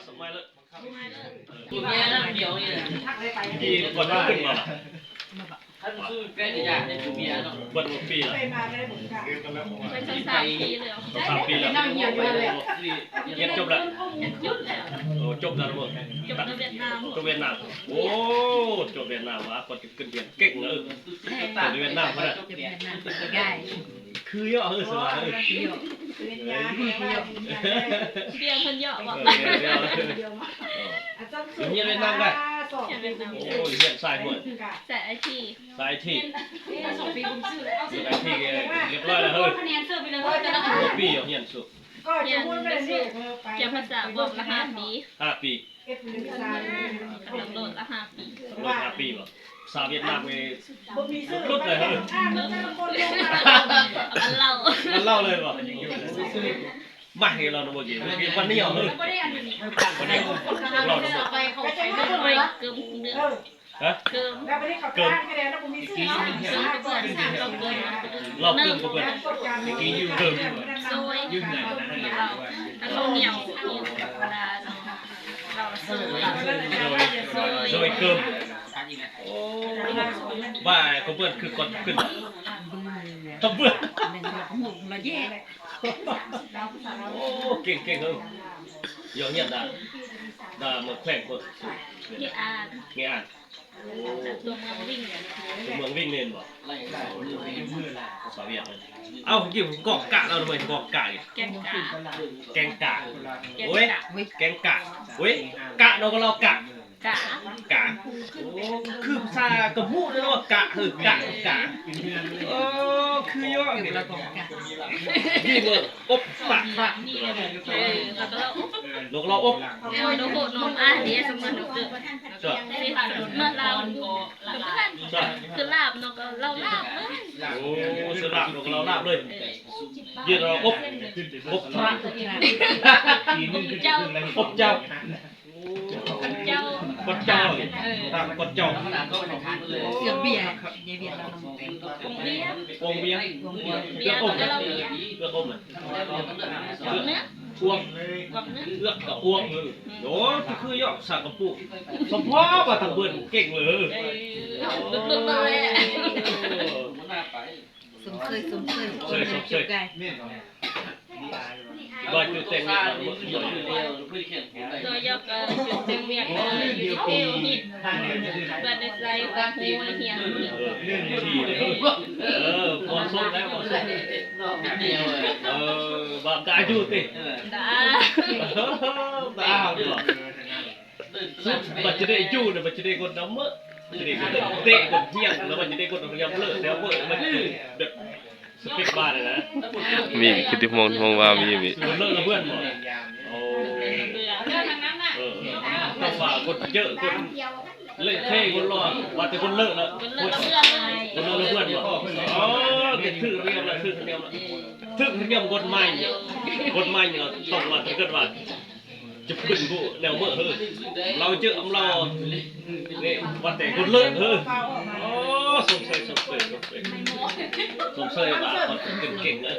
ສະໄໝເລີຍ ເອີ ທີ່ກ່ອນຂຶ້ນມາ ເບິດຫົວປີລະ ເປັນສາມປີແລ້ວ ສາມປີແລ້ວ ຮຽນຈົບແລ້ວ ໂອ້ ຈົບແລ້ວເນາະ ຈົບແລ້ວ ໂອ້ ຈົບຫວຽດນາມ ໂອ້ ຈົບຫວຽດນາມ ວ່າຄົນຂຶ້ນຮຽນເກັ່ງເດີ ແມ່ນ ເຈົ້າຢູ່ຫວຽດນາມພຸ້ນນະ ເຈົ້າຢູ່ຫວຽດນາມ ຄືເຍາະເຮີ ສະບາຍເຮີ ເປັນຫຍັງ ເອີ ເປັນຫຍັງ ເປັນຫຍັງ ເປັນຫຍັງ ເປັນຫຍັງ ເອີ ຮຽນຫວຽດນາມໄດ້ ຮຽນຫວຽດນາມ ໂອ້ຍ ຮຽນສາຍຫ້ວຍ ສາຍໄອທີ ສາຍໄອທີ ຮຽນສອງປີ ຮຽນໄອທີ ຮຽນໄອທີ ຮຽນຮຽບຮ້ອຍແລ້ວເຮີ ຫົວປີຮຽນສຸດ ຮຽນສຸດ ຮຽນພາສາບວກລະຫ້າປີ ຫ້າປີ ກຳລັງໂດດລະຫ້າປີ ໂດດຫ້າປີບໍ ພາສາຫວຽດນາມນີ້ຫຼຸດເລີຍເຮີ ມັນເລົ່າ ມັນເລົ່າເລີຍບໍ ມາໃຫ້ລາວນຳບໍ່ກິນ ປານນີ້ເອົາເຮີ ປານນີ້ເອົາ ລາວນຳບໍ່ ໄປເກີມເດືອນ ຮະ ເກີມ ເກີມ ລາວເກີມກວ່າເພິ່ນ ເກີມ ໂດຍ ລາວ ລາວໜຽວ ລາວ ໂດຍ ໂດຍ ເກີມ ໂອ້ ວ່າຂອງເພິ່ນຄືກ່ອນຂຶ້ນ ຂອງເພິ່ນ ໂອ້ ເກັ່ງໆ ເອີ ຢອກຮຽນດາ ດາເມືອງແຂວງໂຄນ ເງອານ ເງອານ ໂອ້ ຕົວເມືອງວິງ ຕົວເມືອງວິງແມ່ນບໍ່ ສາວຫວຽດ ເອົ້າ ກິນກອກກະລາວ ແມ່ນກອກກະ ແກງກາ ແກງກາ ໂອ້ຍ ແກງກາ ໂອ້ຍ ກະເນາະ ກໍລາວກະ ກາ ກາ ໂອ້ ຄືພາສາກະໝູ່ເນາະ ກະ ເອີ ກະ ກາ ເອີ ຄືຢູ່ ນີ້ເບິ່ງ ອົບປາກ ເອີ ແລ້ວກໍລາວອົບ ແລ້ວກໍລາວອົບ ແລ້ວໂດໂຫນມອາເດສະເໝີນເກີດ ເນາະລາວ ຄືລາບເນາະ ກໍລາວລາບເລີຍ ໂອ້ ຊື່ລາບເນາະ ກໍລາວລາບເລີຍ ເອີ ເຢັນລາວອົບ ອົບພະ ເຈົ້າ ອົບເຈົ້າ ເຈົ້າ ເຈົ້າ ເອີ ເຈົ້າ ເສືອເບຍ ຍາຍວຽດລາວ ກົງເບຍ ກົງເບຍ ເບຍ ເອືອກອົບ ເອືອກອົບ ເອືອກ ອວກ ເອືອກ ອວກ ໂອ້ ຄືຢູ່ສາກະປູ ສະເພາະວ່າທາງເພິ່ນເກັ່ງເລີຍ ເອີ ສົມເຊີຍ ສົມເຊີຍ ເອີ ສົມເຊີຍ ວ່າຢູ່ແຕ່ງວຽກ ໂດຍ ເອີ ຢູ່ແຕ່ງວຽກ ເອີ ຢູ່ທີ່ເທວນີ້ ເພິ່ນໄດ້ໃສ່ຫູຮຽນ ເອີ ທີ່ເດີ ເອີ ເອີ ພໍສົມແລ້ວ ພໍສົມ ເອີ ວ່າກະຢູ່ຕິ ກະ ກະ ບັດຈະໄດ້ຢູ່ນະ ບັດຈະໄດ້ຄົນນຳເມີ ບັດຈະໄດ້ຄົນເຕະຄົນຮຽງ ແລ້ວບັດຈະໄດ້ຄົນຮຽງເລີແຖວເມີ ແບບສະເປັກບ້ານນະ ມີຄືທີ່ມອງ ມອງວ່າມີ ມີ ຄົນເລີລະເພື່ອນບໍ ໂອ້ ເອີ ເອີ ຕ້ອງວ່າຄົນເຈີຄົນເລະເທຄົນຫຼໍ່ ວ່າແຕ່ຄົນເລີລະ ຄົນເລີລະເພື່ອນ ຄົນເລີລະເພື່ອນບໍ ອໍ ແຕ່ຖືກຮຽງລະ ຖືກຮຽງລະ ຖືກຮຽງກົດໝາຍ ກົດໝາຍນີ້ຕ້ອງວ່າ ຖ້າເກີດວ່າ ຈະຂຶ້ນຜູ້ແນວເມີເຮີ ລາວເຈີອຳລາວ ນີ້ວ່າແຕ່ຄົນເລີເຮີ ໂອ້ ສົມເຊີຍ ສົມເຊີຍ ສົມເຊີຍ ສົມເຊີຍວ່າເຂົາເປັນເກັ່ງເອີ.